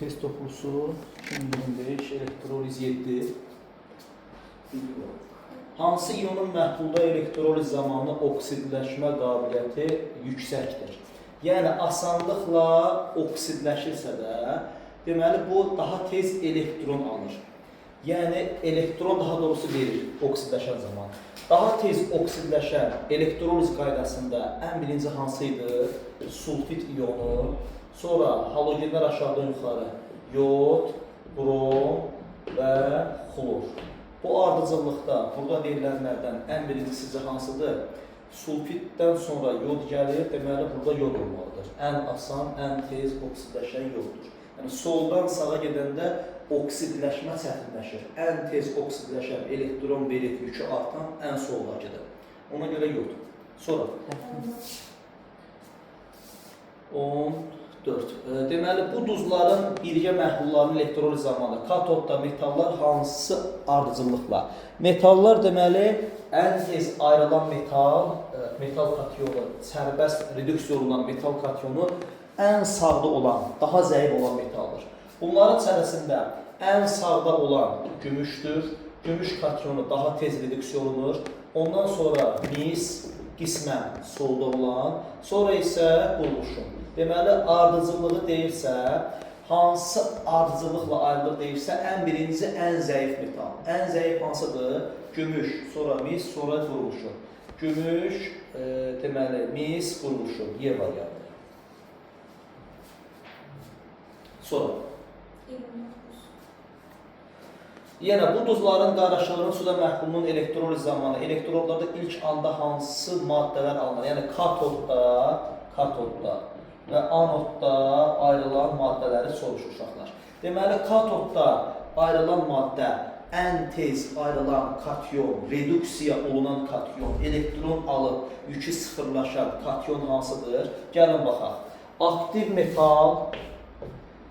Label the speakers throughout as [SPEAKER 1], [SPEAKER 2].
[SPEAKER 1] Test toplusu 2025, elektroliz 7. Hansı ionun məhlulda elektroliz zamanı oksidləşmə qabiliyyəti yüksəkdir? Yəni, asanlıqla oksidləşirsə də, deməli, bu daha tez elektron alır. Yəni, elektron daha doğrusu verir oksidləşən zaman. Daha tez oksidləşən elektroliz qaydasında ən birinci hansı idi? Sulfit ionu, sonra halogenlər aşağıdan yuxarı, yod, brom və xlor. Bu ardıcıllıqda burada deyilənlərdən ən birinci sizcə hansıdır? Sulfitdən sonra yod gəlir, deməli burada yod olmalıdır. Ən asan, ən tez oksidləşən yoddur. Yəni soldan sağa gedəndə oksidləşmə çətinləşir. Ən tez oksidləşən, elektron verib yükü artan ən soldakıdır. Ona görə yod. Sonra 14. Deməli, bu duzların birgə məhlullarının elektroliz zamanı katodda metallar hansı ardıcıllıqla? Metallar deməli, ən tez ayrılan metal, metal katyonu, sərbəst reduksiya olunan metal katyonu ən sağda olan, daha zəif olan metaldır. Bunların içərisində ən sağda olan gümüşdür. Gümüş katyonu daha tez reduksiya olunur. Ondan sonra mis, qismən solda olan, sonra isə qurğuşun. Deməli, ardıcıllığı deyirsə, hansı ardıcıllıqla ayrılır deyirsə, ən birinci ən zəif metal. Ən zəif hansıdır? Gümüş, sonra mis, sonra qurğuşun. Gümüş, deməli, mis, qurğuşun. Y variantı. Sonra.
[SPEAKER 2] 29.
[SPEAKER 1] Yenə bu duzların qarışığının suda məhlulunun elektroliz zamanı elektrodlarda ilk anda hansı maddələr alınır? Yəni katodda və anodda ayrılan maddələri soruşur uşaqlar. Deməli, katodda ayrılan maddə ən tez ayrılan katyon, reduksiya olunan katyon, elektron alıb yükü sıfırlaşan katyon hansıdır? Gəlin baxaq. Aktiv metal,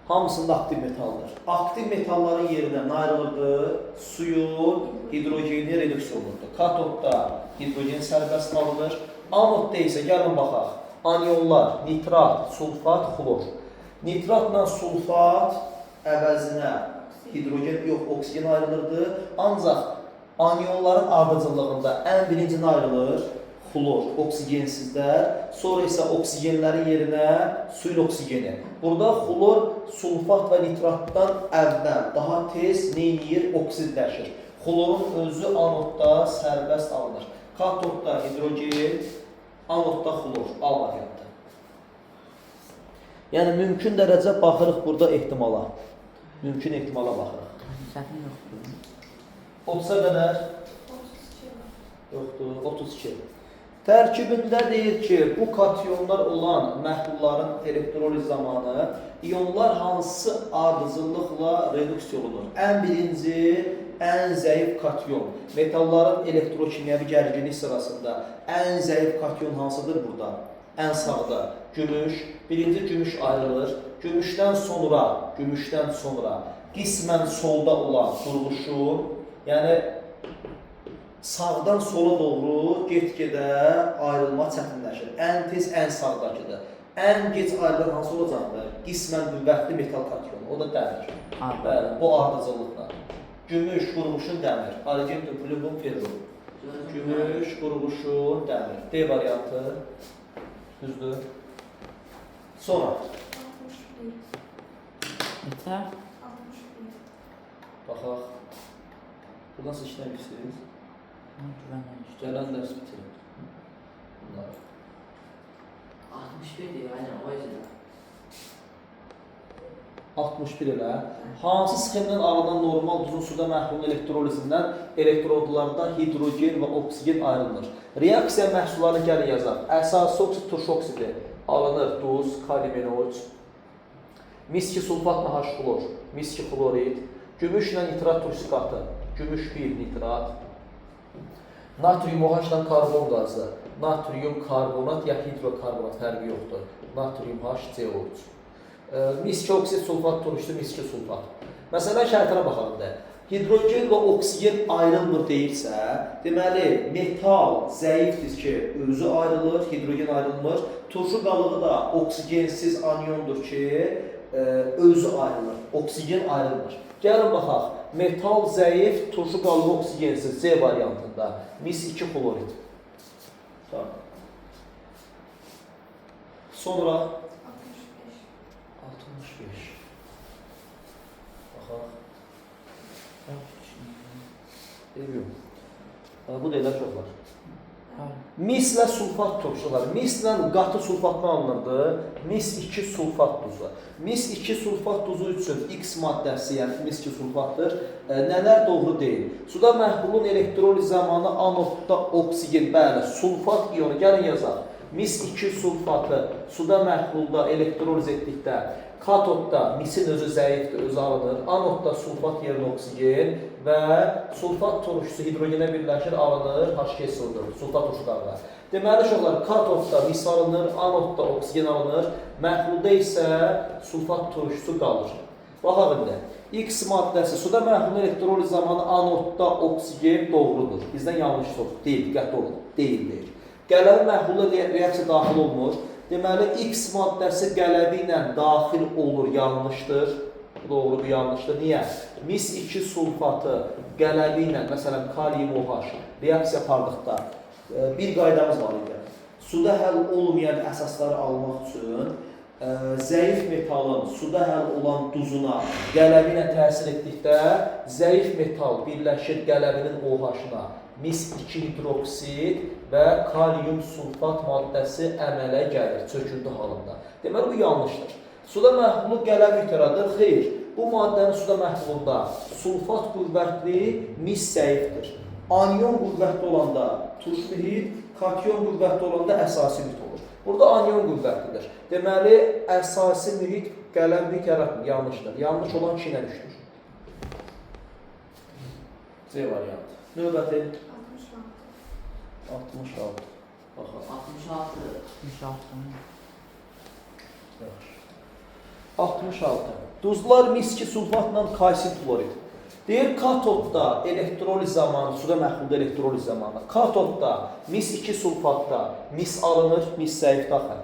[SPEAKER 1] hamısında aktiv metaldır. Aktiv metalların yerinə nə ayrılırdı? Suyun hidrogeni reduksiya olunurdu. Katodda hidrogen sərbəst alınır. Anodda isə gəlin baxaq. Anionlar, nitrat, sulfat, xlor. Nitratla sulfat əvəzinə hidrogen yox, oksigen ayrılırdı. Ancaq anionların ardıcıllığında ən birinci nə ayrılır? Xlor, oksigensizlər. Sonra isə oksigenlərin yerinə suyun oksigeni. Burada xlor sulfat və nitratdan əvvəl daha tez nə eləyir? Oksidləşir. Xlorun özü anodda sərbəst alınır. Katodda hidrogen, anodda xlor. A variantı. Yəni mümkün dərəcə baxırıq burada ehtimala. Mümkün ehtimala baxırıq.
[SPEAKER 3] Səhvim yoxdur.
[SPEAKER 1] 30-a qədər
[SPEAKER 2] 32 var.
[SPEAKER 1] yoxdur, 32. Tərkibində deyir ki, bu katyonlar olan məhlulların elektroliz zamanı ionlar hansı ardıcıllıqla reduksiya olunur? Ən birinci, ən zəif katyon. Metalların elektrokimyəvi gərginlik sırasında ən zəif katyon hansıdır burada? Ən sağda gümüş. Birinci gümüş ayrılır. Gümüşdən sonra qismən solda olan qurğuşun, yəni sağdan sola doğru get-gedə ayrılma çətinləşir. Ən tez ən sağdakıdır. Ən gec ayrılan hansı olacaqdır? Qismən qüvvətli metal katyonu. O da dəmir.
[SPEAKER 3] A.
[SPEAKER 1] Bəli, bu ardıcıllıqla. Gümüş, qurğuşun, dəmir. Argentum, plumbum, ferrum. Gümüş, qurğuşun, dəmir. D variantı. Düzdür. Sonra
[SPEAKER 2] 61.
[SPEAKER 3] Neçə?
[SPEAKER 2] 61.
[SPEAKER 1] baxaq. Buradan siz işləmirsiniz.
[SPEAKER 3] Güvənməmişdim.
[SPEAKER 1] Gələn dərs bitirin. Bunları.
[SPEAKER 3] 61 deyir, aynen o yüzden.
[SPEAKER 1] 61 elə. Hansı sxemdən alınan normal duzun suda məhlulun elektrolizindən elektrodlarda hidrogen və oksigen ayrılır? Reaksiya məhsullarını gəlin yazaq. Əsasi oksid, turşu oksidi alınır duz, kalium NO3. Miski sulfatla H xlor, miski xlorid, gümüşlə nitrat turşusu qatı, gümüş 1 nitrat. Natrium OH ilə karbon qazı, natrium karbonat ya hidrokarbonat fərqi yoxdur. Natrium HCO3. Miski oksid sulfat turşusu, miski sulfat. Məsələn, şərtinə baxalım da. Hidrogen və oksigen ayrılmır deyirsə, deməli, metal zəifdir ki, özü ayrılır, hidrogen ayrılmır. Turşu qalığı da oksigensiz aniondur ki, özü ayrılır, oksigen ayrılmır. Gəlin baxaq, metal zəif, turşu qalığı oksigensiz C variantında. Mis 2 xlorid. Tamam. Sonra
[SPEAKER 2] 65.
[SPEAKER 1] 65. Baxaq. Eybi yox. Bu da elə çox var. Mislə sulfat turşular. Mislə qatı sulfatdan alınırdı. Mis 2 sulfat duzu. Mis 2 sulfat duzu üçün X maddəsi, yəni mis 2 sulfatdır. Nələr doğru deyil? Suda məhlulun elektroliz zamanı anodda oksigen, bəli, sulfat iyonu. Gəlin yazaq. Mis 2 sulfatı suda məhlulda elektroliz etdikdə katodda misin özü zəifdir, özü alınır. Anodda sulfat yerinə oksigen və sulfat turşusu hidrogenə birləşir, alınır, H2SO4, sulfat turşu qalığı. Deməli, uşaqlar, katodda mis alınır, anodda oksigen alınır, məhlulda isə sulfat turşusu qalır. Baxaq indi. X maddəsi suda məhlulun elektroliz zamanı anodda oksigen doğrudur. Bizdən yanlış soruşur. Deyil, diqqətli olun. Deyil, deyil. Qələvi məhlula reaksiya daxil olmur. Deməli, X maddəsi qələvi ilə daxil olur, yanlışdır. Bu doğru, bu yanlışdır. Niyə? Mis 2 sulfatı qələvi ilə, məsələn, kalium OH reaksiya apardıqda bir qaydamız var idi. Suda həll olmayan əsasları almaq üçün zəif metalın suda həll olan duzuna qələvi ilə təsir etdikdə zəif metal birləşir qələvinin OH-na. Mis 2 hidroksid və kalium sulfat maddəsi əmələ gəlir çöküntü halında. Deməli, bu yanlışdır. Suda məhlulu qələvi yaradır. Xeyr, bu maddənin suda məhlulunda sulfat qüvvətli, mis zəifdir. Anion qüvvətli olanda turş mühit, kation qüvvətli olanda əsasi mühit olur. Burada anion qüvvətlidir. Deməli, əsasi mühit qələm mühit yaratmır, yanlışdır. Yanlış olan 2 ilə 3-dür. C variantı. Növbəti
[SPEAKER 2] 66.
[SPEAKER 1] 66. Baxaq.
[SPEAKER 3] 66. 66.
[SPEAKER 1] Yaxşı. 66. Duzlar mis 2 sulfatla kalsium klorid. Deyir katodda elektroliz zamanı, suda məhlulda elektroliz zamanı, katodda mis 2 sulfatda mis alınır, mis zəif daxil.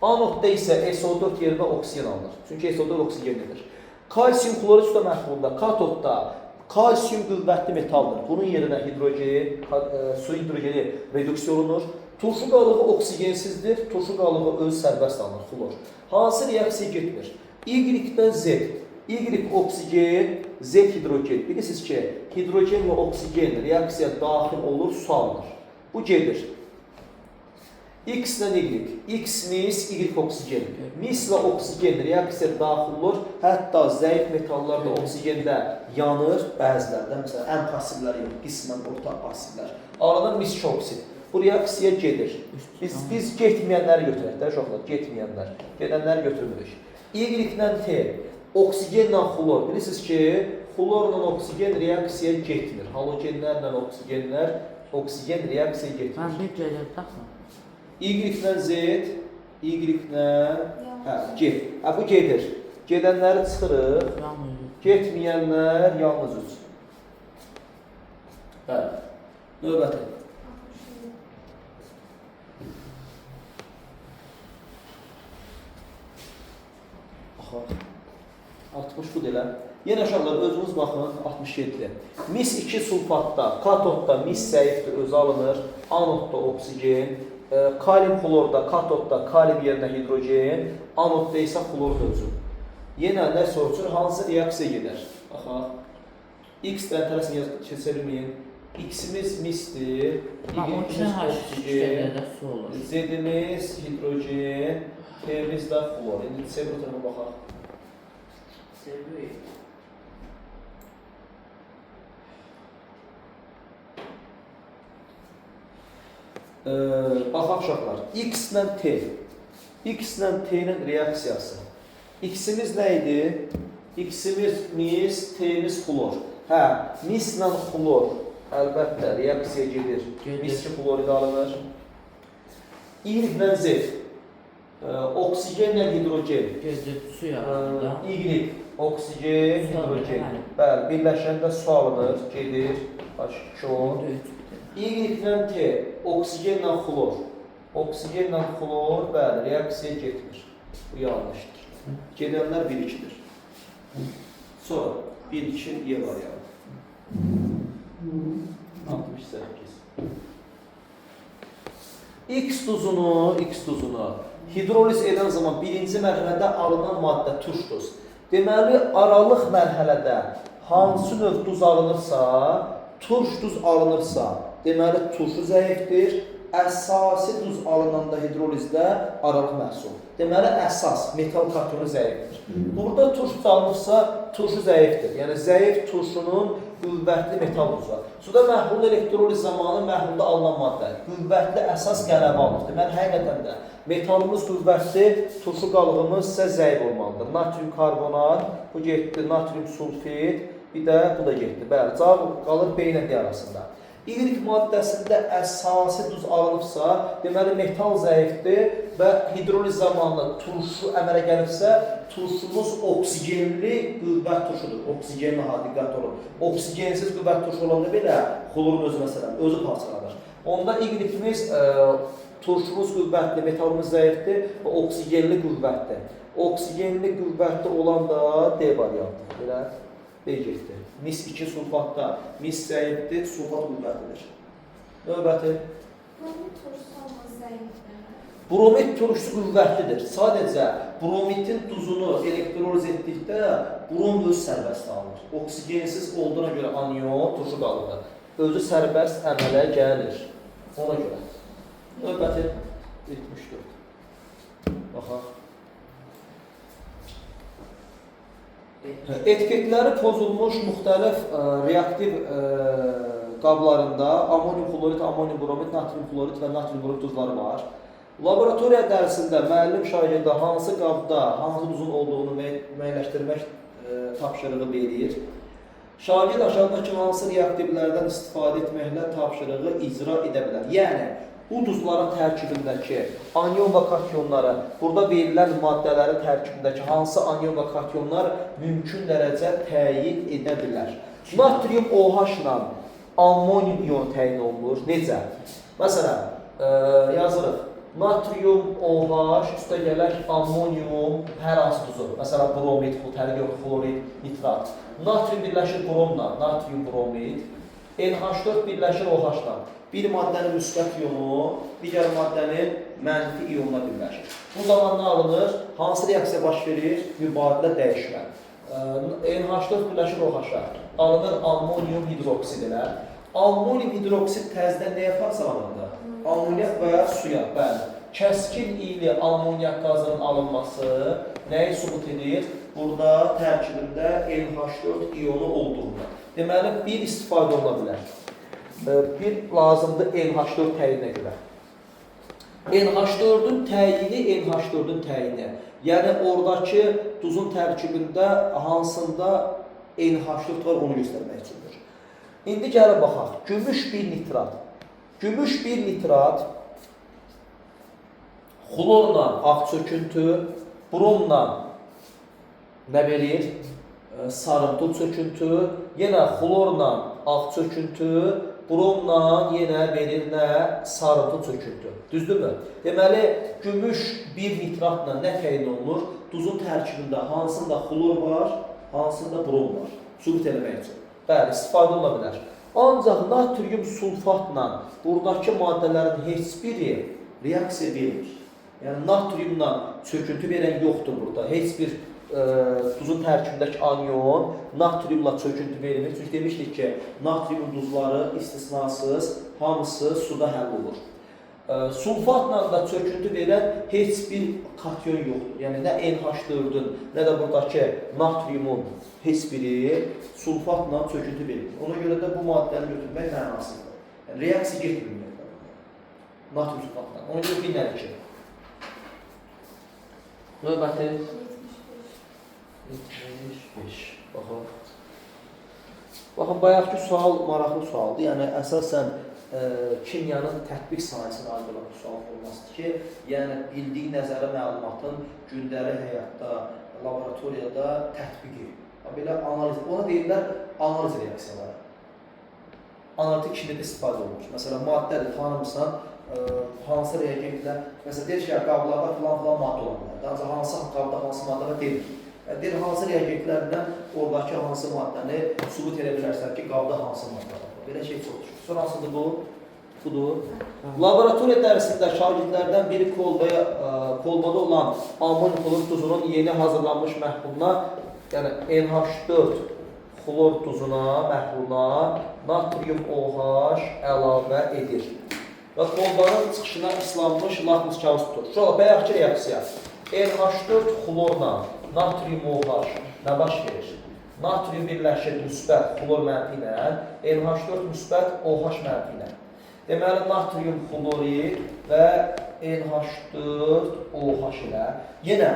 [SPEAKER 1] Anodda isə SO4 yerinə oksigen alınır. Çünki SO4 oksigenlidir. Kalsium klorid suda məhlulda katodda kalsium qüvvətli metaldır. Bunun yerinə hidrogen, su hidrogeni reduksiya olunur. Turşu qalığı oksigensizdir. Turşu qalığı öz sərbəst alınır, xlor. Hansı reaksiya getmir? Y-dən Z. Y oksigen, Z hidrogen. Bilirsiniz ki, hidrogen və oksigen reaksiya daxil olur, su alınır. Bu gedir. X ilə Y. X mis, Y oksigen. Mis və oksigen reaksiya daxil olur. Hətta zəif metallar da oksigendə yanır. Bəzilərdə, məsələn, ən passivləri yox, qismən orta passivlər. Alınır mis 2 oksid. Bu reaksiya gedir. Biz getməyənləri götürək də uşaqlar, getməyənlər. Gedənləri götürmürük. Y ilə T, oksigenlə xlor. Bilirsiniz ki, xlorla oksigen reaksiya getmir. Halogenlərlə oksigenlər, oksigen reaksiya getmir.
[SPEAKER 3] Mən bir gedir daxil.
[SPEAKER 1] Y ilə Z, Y ilə hə, G. Hə, bu gedir. Gedənləri çıxırıq.
[SPEAKER 3] Yalnız üç.
[SPEAKER 1] Getməyənlər yalnız 3. Bəli. Növbəti.
[SPEAKER 2] 67.
[SPEAKER 1] Baxaq. 60 budur elə. Yenə uşaqlar özünüz baxın 67-dir. Mis 2 sulfatda, katodda mis zəifdir, özü alınır. Anodda oksigen, kalium xlorda, katodda kalium yerinə hidrogen, anodda isə xlorun özü. Yenə nə soruşur? Hansı reaksiya gedər? Baxaq. X-dən tələsin yaz keçirməyin. X-imiz misdir,
[SPEAKER 3] Mən
[SPEAKER 1] Y-imiz
[SPEAKER 3] 12 H
[SPEAKER 1] oksigen,
[SPEAKER 3] də su olur.
[SPEAKER 1] Z-imiz hidrogen, T-imiz də xlor. İndi C bu tərəfə baxaq.
[SPEAKER 3] Seviyor.
[SPEAKER 1] Baxaq uşaqlar. X ilə T. X ilə T-nin reaksiyası. X-imiz nə idi? X-imiz mis, T-imiz xlor. Hə, mislə xlor əlbəttə reaksiya gedir.
[SPEAKER 3] Gedir.
[SPEAKER 1] Mis 2 xlorid alınır. Y ilə Z. Oksigenlə hidrogen.
[SPEAKER 3] Gedir su yaranır da.
[SPEAKER 1] Y oksigen,
[SPEAKER 3] Su alınır,
[SPEAKER 1] hidrogen.
[SPEAKER 3] bəli.
[SPEAKER 1] Bəli, birləşəndə su alınır, gedir. H2O.
[SPEAKER 3] Onda 3 bitir.
[SPEAKER 1] Y ilə T, oksigenlə xlor. Oksigenlə xlor, bəli, reaksiya getmir. Bu yanlışdır. Gedənlər 1-2-dir. Sonra 1-2 Y variantı. 68. X duzunu hidroliz edən zaman birinci mərhələdə alınan maddə turş duz. Deməli, aralıq mərhələdə hansı növ duz alınırsa, turş duz alınırsa, deməli turşu zəifdir. Əsasi duz alınanda hidrolizdə aralıq məhsul. Deməli, əsas metal katyonu zəifdir. Burada turş duz alınırsa, turşu zəifdir. Yəni, zəif turşunun qüvvətli metal duzu. Suda məhlulun elektroliz zamanı məhlulda alınan maddə qüvvətli əsas qələbə alır. Deməli, həqiqətən də metalımız qüvvətli, turşu qalığımız isə zəif olmalıdır. Natrium karbonat, bu getdi, natrium sulfid, bir də bu da getdi. Bəli, cavab qalır B ilə D arasında. Y maddəsində əsasi duz alınıbsa, deməli metal zəifdir və hidroliz zamanı turşu əmələ gəlibsə, turşumuz oksigenli qüvvət turşudur. Oksigenli, ha, diqqətli olun. Oksigensiz qüvvət turşu olanda belə xlorun özü məsələn, özü parçalanır. Onda Y-imiz turşumuz qüvvətli, metalımız zəifdir və oksigenli qüvvətdir. Oksigenli qüvvətli olan da D variantı. Belə D getdi. Mis 2 sulfatda mis zəifdir, sulfat qüvvətlidir. Növbəti.
[SPEAKER 2] Bromid turşusu amma zəifdir.
[SPEAKER 1] Bromid turşusu qüvvətlidir. Sadəcə bromidin duzunu elektroliz etdikdə brom öz sərbəst alınır. Oksigensiz olduğuna görə anion turşu qalığı. Özü sərbəst əmələ gəlir. Ona görə. Növbəti 74. Baxaq. Etiketləri pozulmuş müxtəlif reaktiv qablarında amonium xlorid, amonium bromid, natrium xlorid və natrium bromid duzları var. Laboratoriya dərsində müəllim şagirdə hansı qabda hansı duzun olduğunu müəyyənləşdirmək tapşırığı verir. Şagird aşağıdakı hansı reaktivlərdən istifadə etməklə tapşırığı icra edə bilər. Yəni, bu duzların tərkibindəki anion və katyonları, burada verilən maddələrin tərkibindəki hansı anion və katyonlar mümkün dərəcə təyin edə bilər. Natrium OH ilə ammonium ionu təyin olunur. Necə? Məsələn, yazırıq. Natrium OH üstə gələk ammonium hər hansı duzu. Məsələn, bromid, xlorid, nitrat. Natrium birləşir bromla, natrium bromid. NH4 birləşir OH-la. Bir maddənin müsbət ionu digər maddənin mənfi ionuna birləşir. Bu zaman nə alınır? Hansı reaksiya baş verir? Mübadilə dəyişmə. NH4 birləşir OH-a. Alınır ammonium hidroksid elə. Ammonium hidroksid təzədən nəyə parçalanırdı? Ammoniak və suya, bəli. Kəskin iyli ammoniak qazının alınması nəyi sübut edir? Burada tərkibində NH4 ionu olduğunu. Deməli, bir istifadə oluna bilər. Bir lazımdır NH4 təyinə görə. NH4-ün təyini, NH4-ün təyini. Yəni, oradakı duzun tərkibində hansında NH4 var, onu göstərmək üçündür. İndi gəlin baxaq. Gümüş bir nitrat. Gümüş bir nitrat xlorla ağ çöküntü, bromla nə verir? Sarımtıl çöküntü, yenə xlorla ağ çöküntü, bromla yenə verir nə? Sarımtıl çöküntü. Düzdürmü? Deməli, gümüş bir nitratla nə təyin olunur? Duzun tərkibində hansında xlor var, hansında brom var. Sübut eləmək üçün. Bəli, istifadə oluna bilər. Ancaq natrium sulfatla buradakı maddələrin heç biri reaksiya vermir. Yəni, natriumla çöküntü verən yoxdur burada. Heç bir duzun tərkibindəki anion natriumla çöküntü vermir. Çünki demişdik ki, natriumun duzları istisnasız hamısı suda həll olur. Sulfatla da çöküntü verən heç bir katyon yoxdur. Yəni, nə NH4-ün, nə də buradakı natriumun heç biri sulfatla çöküntü verir. Ona görə də bu maddəni götürmək mənasızdır. Yəni, reaksiya getmir ümumiyyətlə. Natrium sulfatla. Ona görə 1 ilə 2.
[SPEAKER 3] Növbəti
[SPEAKER 2] 75.
[SPEAKER 3] 75.
[SPEAKER 1] Baxın. Baxın, bayaqki sual maraqlı sualdır. Yəni, əsasən kimyanın tətbiq sahəsinə aid olan bu sual formasıdır ki, yəni bildiyi nəzəri məlumatın gündəlik həyatda, laboratoriyada tətbiqi. Belə analiz, ona deyirlər analiz reaksiyaları. Analitik kimyada istifadə olunur. Məsələn, maddədir, tanımırsan, hansı reagentlə, məsələn, deyir ki, qablarda filan-filan maddə ola bilər. Ancaq hansı qabda hansı maddə var demir. Deyir, hansı reagentlərlə oradakı hansı maddəni sübut edə bilərsən ki, qabda hansı maddə var. Belə şey çox düşür. Sonra hansıdır bu? Budur. Laboratoriya dərsində şagirdlərdən biri kolbada olan amonium xlor duzunun yeni hazırlanmış məhluluna, yəni NH4 xlor duzuna, məhluluna natrium OH əlavə edir. Və kolbanın çıxışına islanmış lakmus kağız tutur. Uşaqlar, bayaqki reaksiya. NH4 xlorla natrium OH nə baş verir? Natrium birləşir müsbət xlor mənfi ilə, NH4 müsbət OH mənfi ilə. Deməli, natrium xlorid və NH4OH ilə. Yenə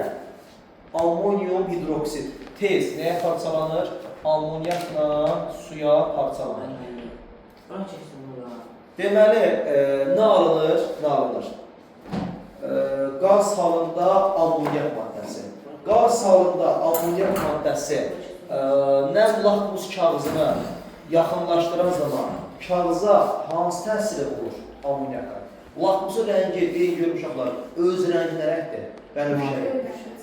[SPEAKER 1] amonium hidroksid tez nəyə parçalanır? Amonyakla suya parçalanır. Deməli, nə alınır? Nə alınır? Qaz halında amonyak maddəsi. Qaz halında amonyak maddəsi nəm lakmus kağızını yaxınlaşdıran zaman kağıza hansı təsiri olur amonyaka? Lakmusun rəngi, deyin görüm uşaqlar, öz rəngi nə rəngdir? Bənövşəyi.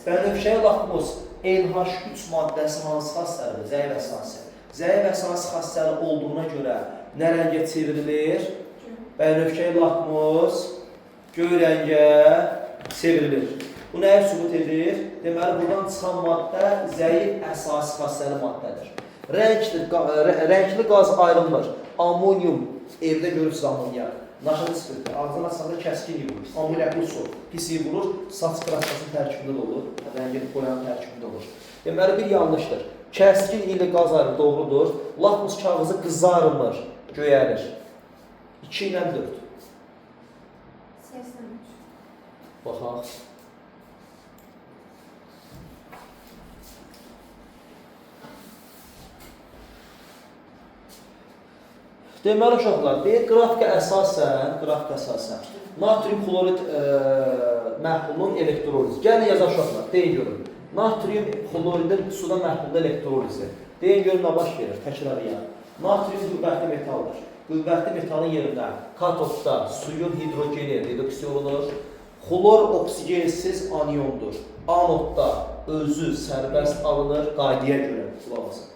[SPEAKER 1] Bənövşəyi lakmus NH3 maddəsi hansı xassəlidir? Zəif əsası. Zəif əsası xassəli olduğuna görə nə rəngə çevrilir? Bənövşəyi lakmus göy rəngə çevrilir. Bu nəyi sübut edir? Deməli, buradan çıxan maddə zəif əsası xassəli maddədir. Rəngli qaz ayrılmır. Amonium, evdə görürsünüz amonyak. Naşadı spirti, ağzına açanda kəskin iyi vurur. Amonyaklı su pis iyi vurur, saç kraskasının tərkibində də olur, rəngini qoyan tərkibində olur. Deməli, bir yanlışdır. Kəskin ilə qaz ayrılır, doğrudur. Lakmus kağızı qızarmır, göyərir. 2 ilə 4.
[SPEAKER 2] 83.
[SPEAKER 1] Baxaq. Deməli, uşaqlar, deyir, qrafika əsasən natrium xlorid məhlulun elektrolizi. Gəlin yazaq uşaqlar, deyin görün. Natrium xloridin suda məhlulda elektrolizi. Deyin görün, nə baş verir? Təkrarlayaq. Natrium qüvvətli metaldır. Qüvvətli metalın yerində katodda suyun hidrogeni reduksiya olunur. Xlor oksigensiz aniondur. Anodda özü sərbəst alınır qaydaya görə. Qulaq asın.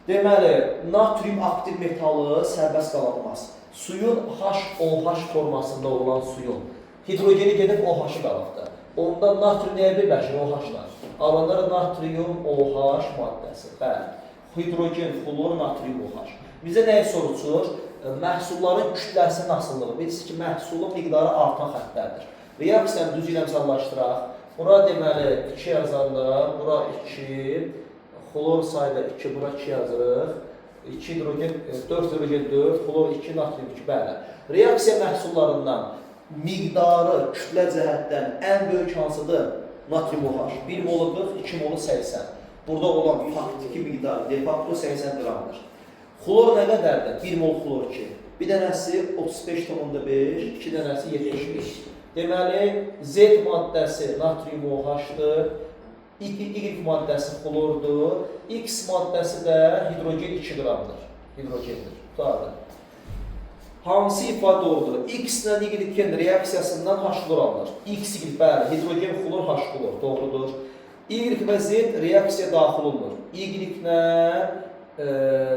[SPEAKER 1] Deməli, natrium aktiv metalı sərbəst qalanmaz. Suyun HOH formasında olan suyun hidrogeni gedib OH-ı qalıqdır. Onda natrium nəyə birləşir? OH-la. Alınır natrium OH maddəsi. Bəli. Hidrogen, xlor, natrium OH. Bizə nəyi soruşur? Məhsulların kütləsinin asılılığı. Bilirsiniz ki, məhsulun miqdarı artan xəttlərdir. Reaksiyanı düzü ilə misallaşdıraq. Bura deməli 2 yazanda, bura 2, xlor sayda 2, bura 2 yazırıq. 2 hidrogen, 4 hidrogen 4, xlor 2, natrium 2, bəli. Reaksiya məhsullarından miqdarı kütlə cəhətdən ən böyük hansıdır? Natrium OH. 1 molu 40, 2 molu 80. Burada olan faktiki miqdar de facto 80 qramdır. Xlor nə qədərdir? 1 mol xlor 2. Bir dənəsi 35,5, 2 dənəsi 75. Deməli, Z maddəsi natrium OH-dır. Y maddəsi xlordur. X maddəsi də hidrogen 2 qramdır. Hidrogendir. Tutardır. Hansı ifadə doğrudur? X ilə Y-in reaksiyasından H xlor alınır. X, Y, bəli, hidrogen, xlor, H xlor. Doğrudur. Y və Z reaksiya daxil olunur. Y ilə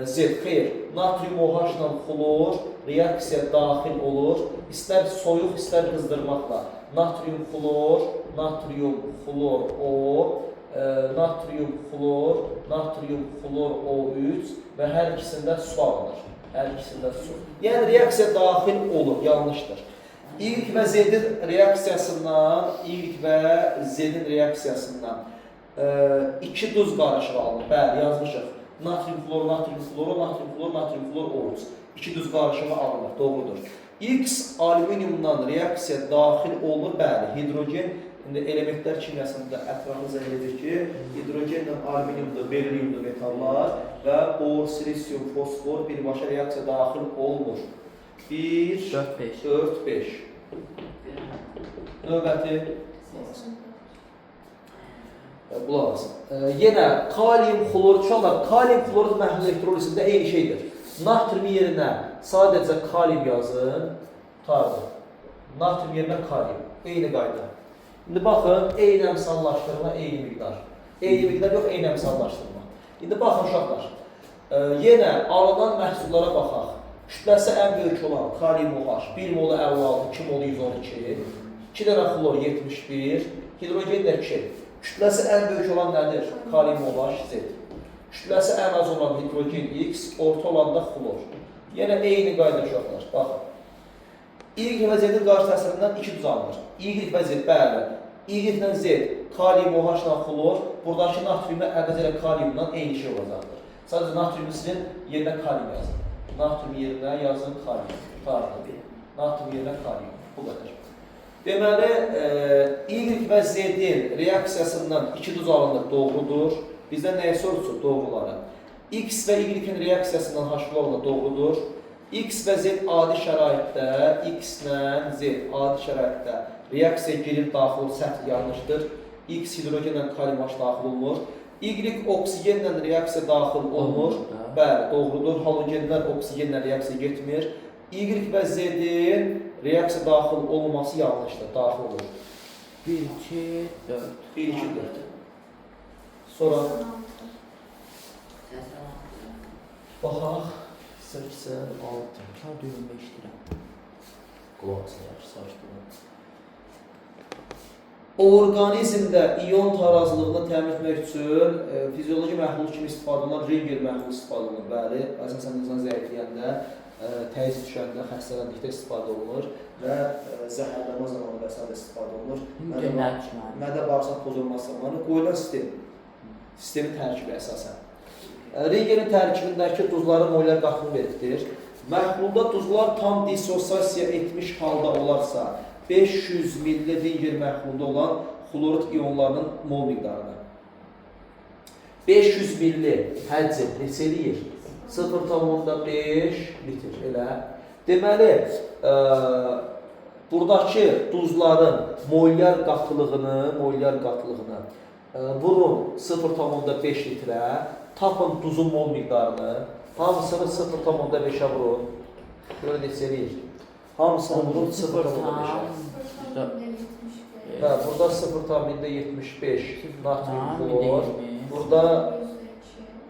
[SPEAKER 1] Z, xeyr, natrium OH ilə xlor reaksiya daxil olur. İstər soyuq, istər qızdırmaqla. Natrium xlor, natrium xlor O, natrium xlor, natrium xlor O3 və hər ikisində su alınır. Hər ikisində su. Yəni, reaksiya daxil olur, yanlışdır. Y və Z-in reaksiyasından, Y və Z-in reaksiyasından 2 duz qarışığı alınır. Bəli, yazmışıq. Natrium xlor, natrium xlor, natrium xlor, natrium xlor O3. 2 duz qarışığı alınır, doğrudur. X alüminiumdan reaksiya daxil olunur. Bəli, hidrogen, indi elementlər kimyasında ətraflı izah edir ki, hidrogenlə alüminiumdur, beriliumdur metallar və bor, silisium, fosfor birbaşa reaksiya daxil olmur. 1,
[SPEAKER 3] 4, 5.
[SPEAKER 1] 4, 5. Növbəti.
[SPEAKER 2] 84.
[SPEAKER 1] Qulaq asın. Yenə kalium xlor, uşaqlar, kalium xlorid məhlul elektrolizində eyni şeydir. Natrium yerinə sadəcə kalium yazın, tutardı. Natrium yerinə kalium, eyni qayda. İndi baxın, eyni əmsallaşdırma, eyni miqdar. Eyni miqdar yox, eyni əmsallaşdırma. İndi baxın uşaqlar. Yenə alınan məhsullara baxaq. Kütləsi ən böyük olan kalium OH 1 molu 56, 2 molu 112, 2 dənə xlor 71, hidrogen də 2. Kütləsi ən böyük olan nədir? Kalium OH Z. Kütləsi ən az olan hidrogen X, orta olan da xlor. Yenə eyni qayda uşaqlar. Baxın. Y və Z-in qarşı təsirindən 2 duz alınır. Y və Z, bəli. Y ilə Z, kalium OH ilə xlor, buradakı natriumla əvəz elə kaliumla eyni şey olacaqdır. Sadəcə natriumu silin, yerinə kalium yazın. Natrium yerinə yazın kalium. Qurtardı. Natrium yerinə kalium. Bu qədər. Deməli, Y və Z-in reaksiyasından 2 duz alınır, doğrudur. Bizdən nəyi soruşur? Doğruları. X və Y-in reaksiyasından H alınır, doğrudur. X və Z adi şəraitdə, X ilə Z adi şəraitdə reaksiya girib daxil olur, səhv yanlışdır. X hidrogenlə kalium H daxil olunur. Y oksigenlə reaksiya daxil olunur. Bəli, doğrudur. Halogenlər oksigenlə reaksiya getmir. Y və Z-in reaksiya daxil olması yanlışdır, daxil olur.
[SPEAKER 3] 1, 2, 4.
[SPEAKER 1] 1, 2, 4. Sonra
[SPEAKER 3] 86.
[SPEAKER 1] baxaq. 86.
[SPEAKER 3] Kar düyümü işləyirəm.
[SPEAKER 1] Qulaq asın, yaxşı sakit olun. Orqanizmdə ion tarazlığını təmin etmək üçün fizioloji məhlul kimi istifadə olunan Ringer məhlulu istifadə olunur. Bəli, əsasən insan zəifləyəndə, təzyiq düşəndə, xəstələndikdə istifadə olunur və zəhərlənmə zamanı və sair istifadə olunur. Mədə bağırsaq pozulması zamanı qoyulan sistem, sistemin tərkibi əsasən. Ringerin tərkibindəki duzların molyar qatımı veribdir. Məhlulda duzlar tam disosiasiya etmiş halda olarsa, 500 milli Ringer məhlulunda olan xlorid ionlarının mol miqdarını. 500 milli həcm neçə eləyir? 0,5 litr elə. Deməli, buradakı duzların molyar qatılığını, vurun 0,5 litrə, tapın duzun mol miqdarını, hamısını 0,5-ə vurun. Görün neçə eləyir? Hamısını vurun 0,5-ə. Hə, burada 0,75 natrium xlor, burada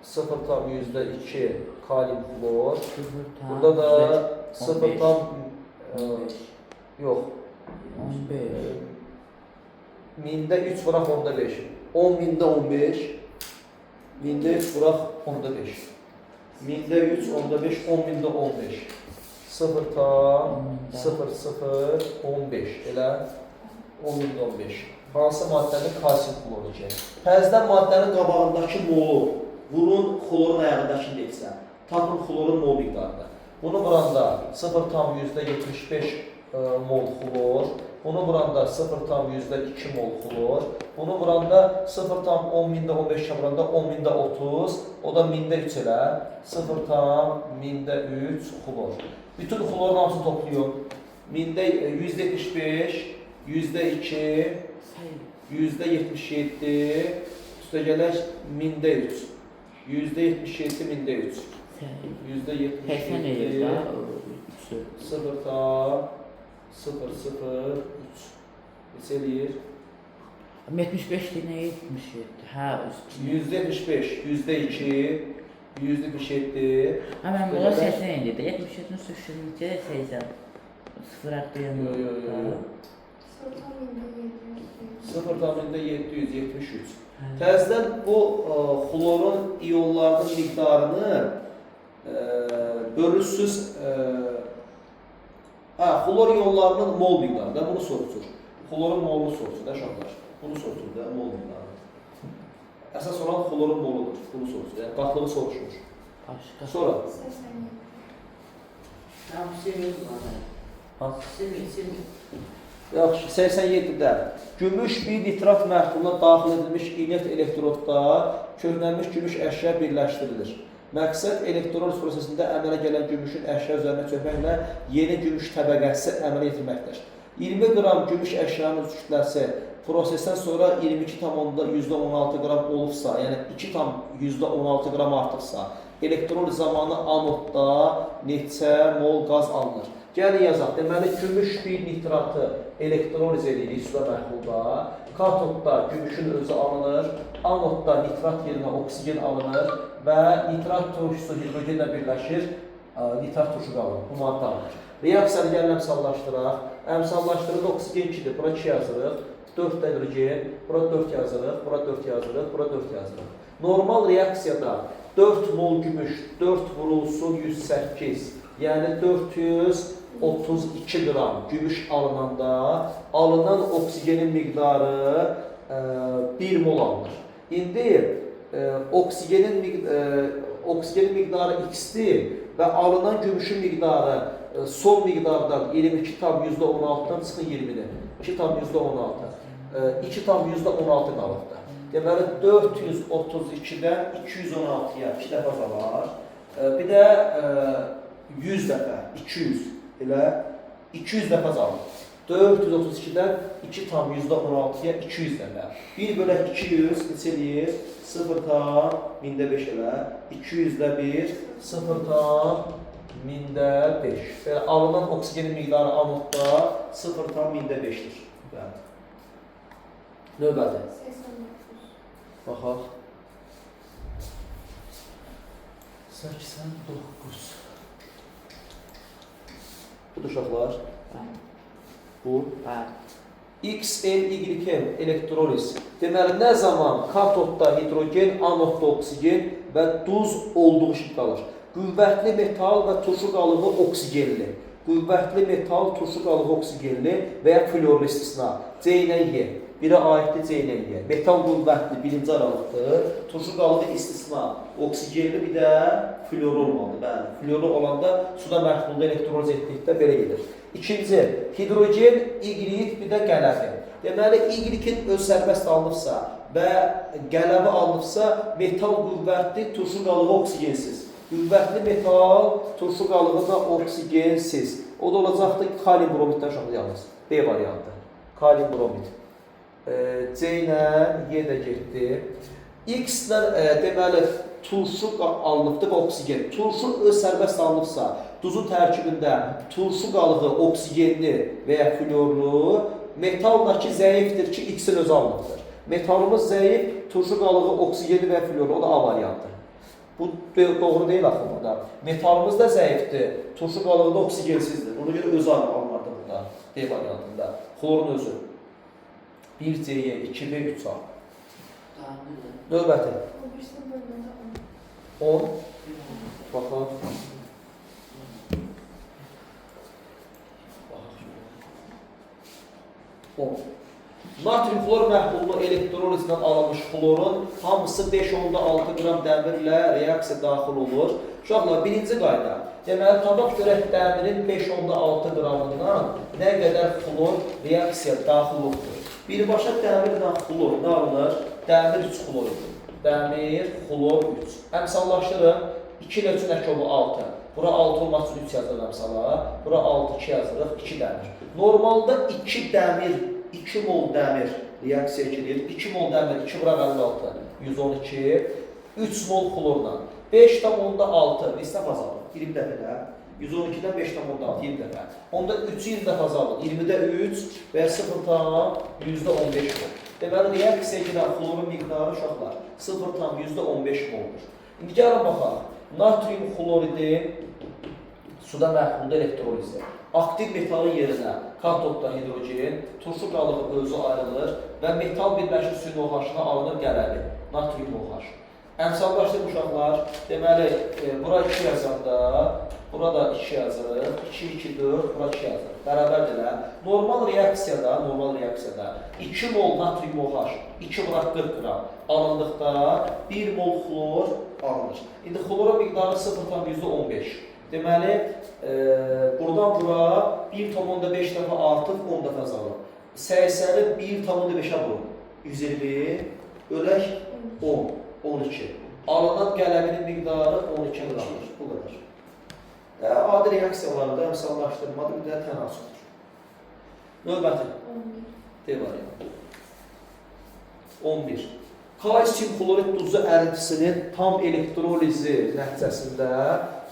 [SPEAKER 1] 0,2 kalium xlor, burada da 0, yox,
[SPEAKER 3] 15.
[SPEAKER 1] Mində 3 vuraq onda 5. 10 mində 15, mində 3 vuraq onda 5. Mində 3 onda 5, 10 mində 15. 0,00 15 elə 10 mində 15. Hansı maddənin kalsium xloru ki? Təzədən maddənin qabağındakı molu vurun xlorun ayağındakı indeksə. Tapın xlorun mol miqdarını. Bunu vuranda 0,75 mol xlor, bunu vuranda 0,2 mol xlor, bunu vuranda 0,10 mində 15 vuranda 10 mində 30, o da mində 3 elə 0,3 xlor. Bütün xlorun hamısını toplayın. Mində %75, %2, %77, üstə gələk mində 3. %77 mində 3.
[SPEAKER 3] 80 eləyir
[SPEAKER 1] %77
[SPEAKER 3] da, 3-ü.
[SPEAKER 1] 0,003. Neçə eləyir?
[SPEAKER 3] 75 deyil, 77. Hə,
[SPEAKER 1] %75, %2, %77.
[SPEAKER 3] Hə, mən buna 80 eləyir də. 77-ni sürüşür, neçə 80? 0 artdı
[SPEAKER 1] Yo, yo, yo, yo. 0,773. Təzədən bu xlorun ionlarının miqdarını bölürsüz, xlor ionlarının mol miqdarı da bunu soruşur. Xlorun molunu soruşur da uşaqlar. Bunu soruşur da mol miqdarını. Əsas olan xlorun moludur. Bunu soruşur. Yəni qatlığı soruşmur.
[SPEAKER 3] Başqa.
[SPEAKER 1] Sonra
[SPEAKER 3] Tamam, silmiyor. Silmiyor.
[SPEAKER 1] Yaxşı, 87-də gümüş bir nitrat məhluluna daxil edilmiş inert elektrodda köhnəlmiş gümüş əşya birləşdirilir. Məqsəd elektroliz prosesində əmələ gələn gümüşün əşya üzərinə çökməklə yeni gümüş təbəqəsi əmələ yetirməkdir. 20 qram gümüş əşyanın kütləsi prosesdən sonra 22,16 qram olubsa, yəni 2,16 qram artıqsa, elektroliz zamanı anodda neçə mol qaz alınır? Gəlin yazaq. Deməli, gümüş bir nitratı elektroliz edirik suda məhlulda. Katodda gümüşün özü alınır, anodda nitrat yerinə oksigen alınır və nitrat turşusu hidrogenlə birləşir, nitrat turşu qalır, bu maddə alınır. Reaksiyanı gəlin əmsallaşdıraq. Əmsallaşdırırıq, oksigen 2-dir, bura 2 yazırıq, 4 də hidrogen, bura 4 yazırıq, bura 4 yazırıq, bura 4 yazırıq. Normal reaksiyada 4 mol gümüş, 4 vurulsun 108, yəni 432 qram gümüş alınanda alınan oksigenin miqdarı 1 mol alınır. İndi oksigenin miqdarı x-dir və alınan gümüşün miqdarı son miqdardan 22,16-dan çıxır 20-ni. 2,16. 2,16 qalıbdır. Deməli 432-dən 216-ya 2 dəfə qalar. Bir də 100 dəfə, 200 elə 200 dəfə azalır. 432-dən 2,16-ya 200 dəfə. 1 bölək 200 neçə eləyir? 0,5 elə. 200-də 1, 0,5. Belə alınan oksigenin miqdarı anodda 0,5-dir. Bəli. Növbəti.
[SPEAKER 2] 89.
[SPEAKER 1] Baxaq. 89. Budur uşaqlar. Bu.
[SPEAKER 3] Bəli.
[SPEAKER 1] X, L, Y, M elektroliz. Deməli, nə zaman katodda hidrogen, anodda oksigen və duz olduğu kimi qalır. Qüvvətli metal və turşu qalığı oksigenli. Qüvvətli metal, turşu qalığı oksigenli və ya florlu istisna. C ilə Y. Biri aiddir C ilə Y. Metal qüvvətli birinci aralıqdır. Turşu qalığı istisna. Oksigenli bir də florlu olmalıdır. Bəli, florlu olanda suda məhlulda elektroliz etdikdə belə gedir. İkinci, hidrogen, Y bir də qələvi. Deməli, Y-in öz sərbəst alınıbsa və qələvi alınıbsa, metal qüvvətli, turşu qalığı oksigensiz. Qüvvətli metal, turşu qalığı da oksigensiz. O da olacaqdır kalium bromiddən uşaqlar yalnız. B variantı. Kalium bromid. C ilə Y də getdi. X ilə deməli, turşu alınıbdır və oksigen. Turşu öz sərbəst alınıbsa, duzun tərkibində turşu qalığı oksigenli və ya florlu, metaldakı zəifdir ki, X-in özü alınıbdır. Metalımız zəif, turşu qalığı oksigenli və ya florlu, o da A variantı. Bu doğru deyil axı burada. Metalımız da zəifdir, turşu qalığı da oksigensizdir. Ona görə özü alınmalıdır burada, D variantında. Xlorun özü. 1 C-yə, 2 B, 3 A. Növbəti.
[SPEAKER 2] O birisi bölmədə 10.
[SPEAKER 1] 10. Baxaq. Baxaq. 10. Natrium xlor məhlullu elektrolizdən alınmış xlorun hamısı 5,6 qram dəmirlə reaksiya daxil olur. Uşaqlar, birinci qayda. Deməli, tabaq görək dəmirin 5,6 qramından nə qədər xlor reaksiya daxil olubdur. Birbaşa dəmirlə xlor nə alınır? Dəmir 3 xlor. Dəmir, xlor 3. Əmsallaşdırın. 2 ilə 3-ün əkovu 6. Bura 6 olmaq üçün 3 yazırıq əmsala. Bura 6, 2 yazırıq, 2 dəmir. Normalda 2 dəmir, 2 mol dəmir reaksiya girir. 2 mol dəmir, 2 vuraq 56, 112, 3 mol xlorla. 5,6, neçə dəfə azalır? 20 dəfə də. 112-dən 5,6, 20 dəfə. Onda 3-ü 20 dəfə azalır. 20-də 3 və ya 0,15 mol. Deməli, reaksiya girən xlorun miqdarı uşaqlar 0,15 moldur. İndi gəlin baxaq. Natrium xloridin suda məhlulda elektrolizi. Aktiv metalın yerinə katodda hidrogen, turşu qalığı özü ayrılır və metal birləşir suyun OH-na alınır qələvi, natrium OH. Əmsallaşdırın uşaqlar. Deməli, bura 2 yazanda, burada 2 yazırıq. 2, 2, 4, bura 2 yazırıq. Bərabərdirlər. Normal reaksiyada 2 mol natrium OH, 2 vuraq 40 qram alındıqda 1 mol xlor alınır. İndi xlorun miqdarı 0,15. Deməli, buradan bura 1,5 dəfə artıb, 10 dəfə azalır. 80-i 1,5-ə vurun. 120, bölək 10, 12. Alınan qələminin miqdarı 12 qramdır. Bu qədər. Adi reaksiyalarda əmsallaşdırmadır, bir də tənasübdür. Növbəti.
[SPEAKER 2] 11.
[SPEAKER 1] D variantı. 11. Kalsium xlorid duzu ərintisinin tam elektrolizi nəticəsində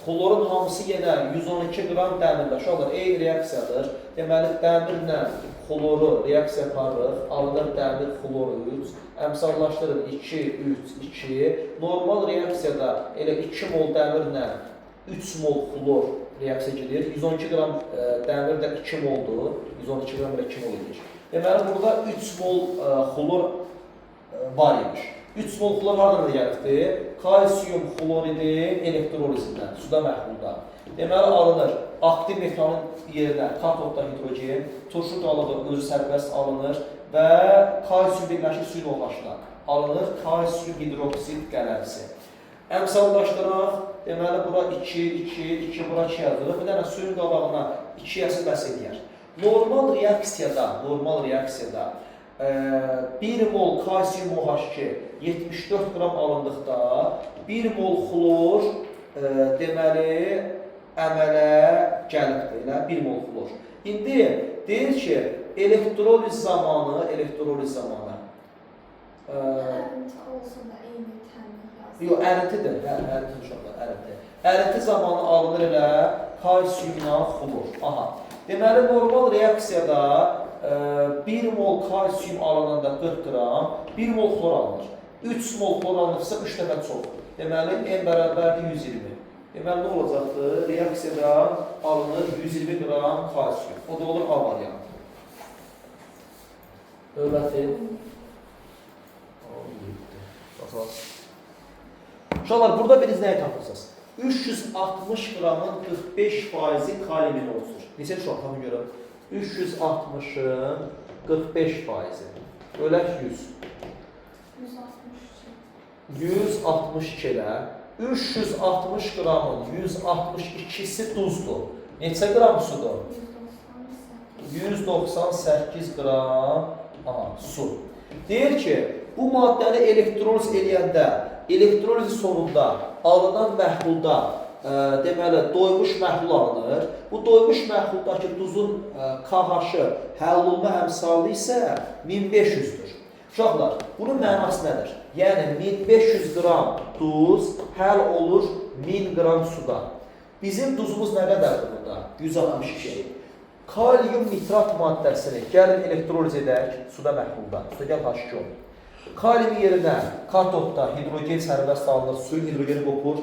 [SPEAKER 1] xlorun hamısı yenə 112 qram dəmirlə. Uşaqlar, eyni reaksiyadır. Deməli, dəmirlə xloru reaksiya aparırıq. Alınır dəmir xlor 3. Əmsallaşdırın 2, 3, 2. Normal reaksiyada elə 2 mol dəmirlə 3 mol xlor reaksiya gedir. 112 qram dəmir də 2 moldur. 112 qram elə 2 mol edir. Deməli, burada 3 mol xlor var imiş. 3 mol xlor hardan gəlibdir? Kalsium xloridin elektrolizindən, suda məhlulda. Deməli, alınır aktiv metalın yerinə katodda hidrogen, turşu qalığı özü sərbəst alınır və kalsium birləşir suyun OH-la. Alınır kalsium hidroksid qələvisi. Əmsallaşdıraq, deməli, bura 2, 2, 2, bura 2 yazırıq. Bir dənə suyun qabağına 2 yazı bəs eləyər. Normal reaksiyada 1 mol kalsium OH2 74 qram alındıqda 1 mol xlor deməli əmələ gəlibdir, elə 1 mol xlor. İndi deyir ki, elektroliz zamanı
[SPEAKER 2] Ərinti olsa da eyni təmir yazır.
[SPEAKER 1] Yox, ərintidir. Hə, ərinti uşaqlar, ərinti. Ərinti zamanı alınır elə kalsiumla xlor. Aha. Deməli, normal reaksiyada 1 mol kalsium alınanda 40 qram, 1 mol xlor alınır. 3 mol xlor alınırsa 3 dəfə çox. Deməli, M bərabərdir 120. Deməli, nə olacaqdır? Reaksiyada alınır 120 qram kalsium. O da olur A variantı. Növbəti. Baxaq. Uşaqlar, burada biriniz nəyi tapırsınız? 360 qramın 45% kalimin olsun. Neçə uşaq, tapın görüm. 360-ın 45%. Bölək 100.
[SPEAKER 2] 162.
[SPEAKER 1] 162 elə. 360 qramın 162-si duzdur. Neçə qram sudur?
[SPEAKER 2] 198.
[SPEAKER 1] 198 qram su. Deyir ki, bu maddəni elektroliz eləyəndə, elektroliz sonunda alınan məhlulda, deməli, doymuş məhlul alınır. Bu doymuş məhluldakı duzun KH-ı həll olunma əmsalı isə 1500-dür. Uşaqlar, bunun mənası nədir? Yəni, 1500 qram duz həll olur 1000 qram suda. Bizim duzumuz nə qədərdir burada? 162. Kalium nitrat maddəsini gəlin elektroliz edək suda məhlulda. Suda gəl H2O. Kalium yerinə katodda hidrogen sərbəst alınır, suyun hidrogeni qopur.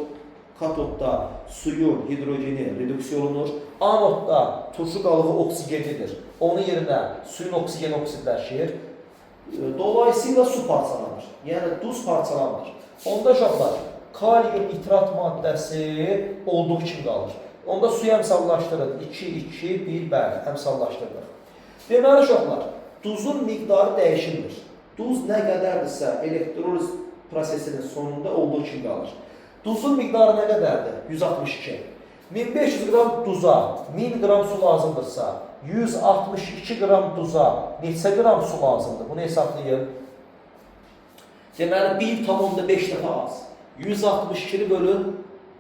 [SPEAKER 1] Katodda suyun hidrogeni reduksiya olunur. Anodda turşu qalığı oksigenlidir. Onun yerinə suyun oksigeni oksidləşir. Dolayısıyla su parçalanır. Yəni duz parçalanmır. Onda uşaqlar, kalium nitrat maddəsi olduğu kimi qalır. Onda suyu əmsallaşdırın. 2, 2, 1, bəli, əmsallaşdırdıq. Deməli uşaqlar, duzun miqdarı dəyişilmir. Duz nə qədərdirsə elektroliz prosesinin sonunda olduğu kimi qalır. Duzun miqdarı nə qədərdir? 162. 1500 qram duza 1000 qram su lazımdırsa, 162 qram duza neçə qram su lazımdır? Bunu hesablayın. Deməli, 1,5 dəfə az. 162-ni bölün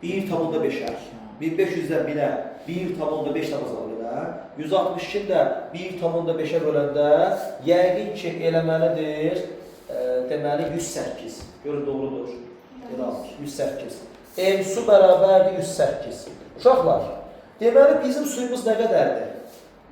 [SPEAKER 1] 1,5-ə. 1500-də 1000-ə 1,5 dəfə azalır elə. 162-ni də 1,5-ə böləndə yəqin ki, eləməlidir, deməli, 108. Görün, doğrudur. Elə alır, 108. M su bərabərdir 108. Uşaqlar, deməli, bizim suyumuz nə qədərdir?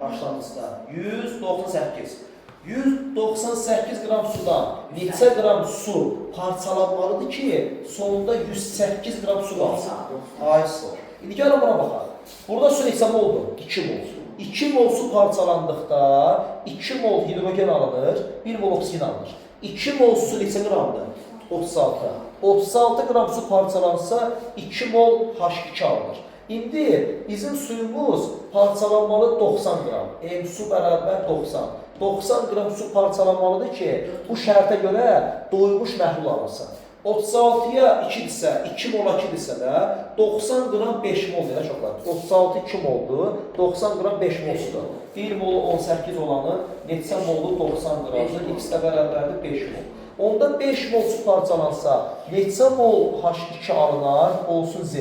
[SPEAKER 1] Başlanğıcda 198. 198 qram sudan neçə qram su parçalanmalıdır ki, sonunda 108 qram su qalsın? Ay sağ ol. İndi gəlin buna baxaq. Burada su neçə moldur? 2 mol. 2 mol su parçalandıqda 2 mol hidrogen alınır, 1 mol oksigen alınır. 2 mol su neçə qramdır? 36. 36 qram su parçalansa 2 mol H2 alınır. İndi bizim suyumuz parçalanmalı 90 qram. M su bərabər 90. 90 qram su parçalanmalıdır ki, bu şərtə görə doymuş məhlul alınsın. 36-ya 2-dirsə, 2 mola 2-dirsə də 90 qram 5 mol deyək uşaqlar. 36 2 moldur, 90 qram 5 mol sudur. 1 molu 18 olanı neçə molu 90 qramdır, x də bərabərdir 5 mol. Onda 5 mol su parçalansa, neçə mol H2 alınar, olsun Z.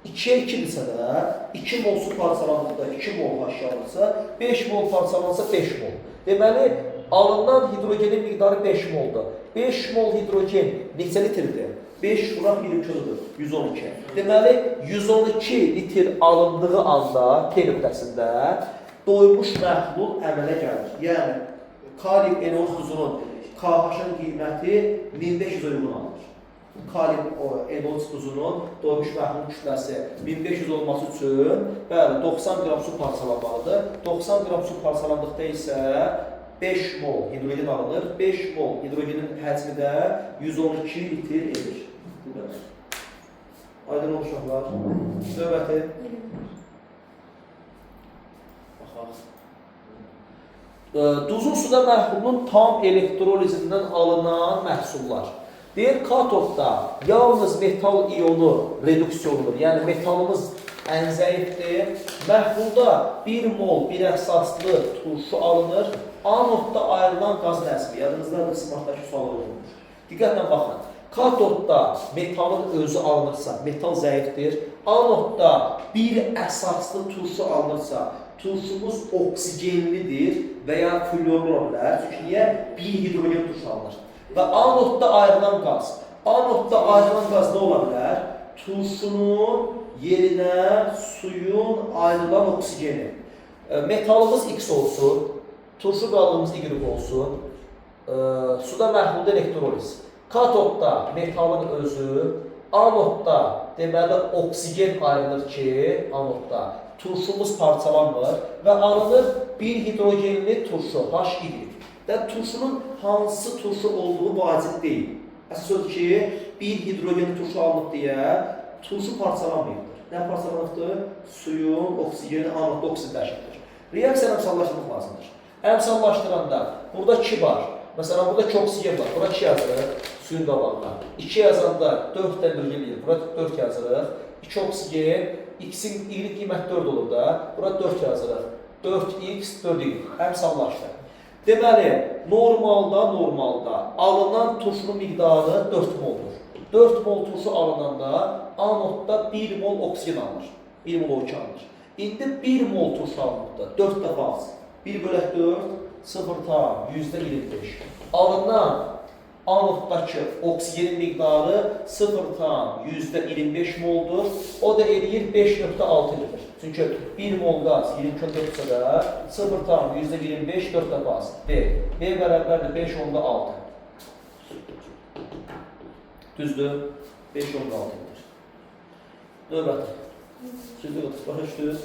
[SPEAKER 1] 2-yə 2-dirsə də, 2 mol su parçalandıqda 2 mol H2 alınsa, 5 mol parçalansa 5 mol. Deməli, alınan hidrogenin miqdarı 5 moldur. 5 mol hidrogen neçə litrdir? 5 vuraq 22-dir. 112. Deməli 112 litr alındığı anda T nöqtəsində doymuş məhlul əmələ gəlir. Yəni kalium NO3 duzunun KH-ın qiyməti 1500 uyğun alınır. Kalium NO3 duzunun doymuş məhlul kütləsi 1500 olması üçün bəli 90 qram su parçalanmalıdır. 90 qram su parçalandıqda isə 5 mol hidrogen alınır. 5 mol hidrogenin həcmi də 112 litr edir. Bu qədər. Aydın oldu uşaqlar. Növbəti.
[SPEAKER 2] 21.
[SPEAKER 1] Baxaq. Duzun suda məhlulun tam elektrolizindən alınan məhsullar. Deyir, katodda yalnız metal iyonu reduksiya olunur. Yəni metalımız ən zəifdir. Məhlulda 1 mol bir əsaslı turşu alınır. Anodda ayrılan qaz həcmi. Yadınızdadır, smartdakı sual olunmuş. Diqqətlə baxın. Katodda metalın özü alınırsa, metal zəifdir. Anodda bir əsaslı turşu alınırsa, turşumuz oksigenlidir və ya florlu ola bilər. Çünki niyə? Bir hidrogen turşu alınır. Və anodda ayrılan qaz. Anodda ayrılan qaz nə ola bilər? Turşunun yerinə suyun ayrılan oksigeni. Metalımız X olsun, turşu qalığımız Y olsun. Suda məhlulda elektroliz. Katodda metalın özü, anodda deməli oksigen ayrılır ki, anodda turşumuz parçalanmır və alınır bir hidrogenli turşu HY. Və turşunun hansı turşu olduğu vacib deyil. Əsas odur ki, bir hidrogenli turşu alınıb deyə turşu parçalanmayıbdır. Nə parçalanıbdır? Suyun oksigeni anodda oksidləşibdir. Reaksiyanı əmsallaşdırmaq lazımdır. Əmsallaşdıranda burada 2 var. Məsələn, burada 2 oksigen var. Bura 2 yazırıq suyun qabağına. 2 yazanda 4 də hidrogen eləyir. Bura 4 yazırıq. 2 oksigen, X-in Y qiyməti 4 olur da. Bura 4 yazırıq. 4x, 4y. Əmsallaşdı. Deməli, normalda alınan turşunun miqdarı 4 moldur. 4 mol turşu alınanda anodda 1 mol oksigen alınır. 1 mol O2 alınır. İndi 1 mol turşu alınıbda 4 dəfə az. 1 bölək 4, 0,25. Alınan anoddakı oksigenin miqdarı 0,25 moldur. O da eləyir 5,6 litr. Çünki 1 mol qaz 22,4-sə də 0,25 4 dəfə az. B. B bərabərdir 5,6. Düzdür? 5,6 litr. Növbəti. Düzdür, başa düşdünüz?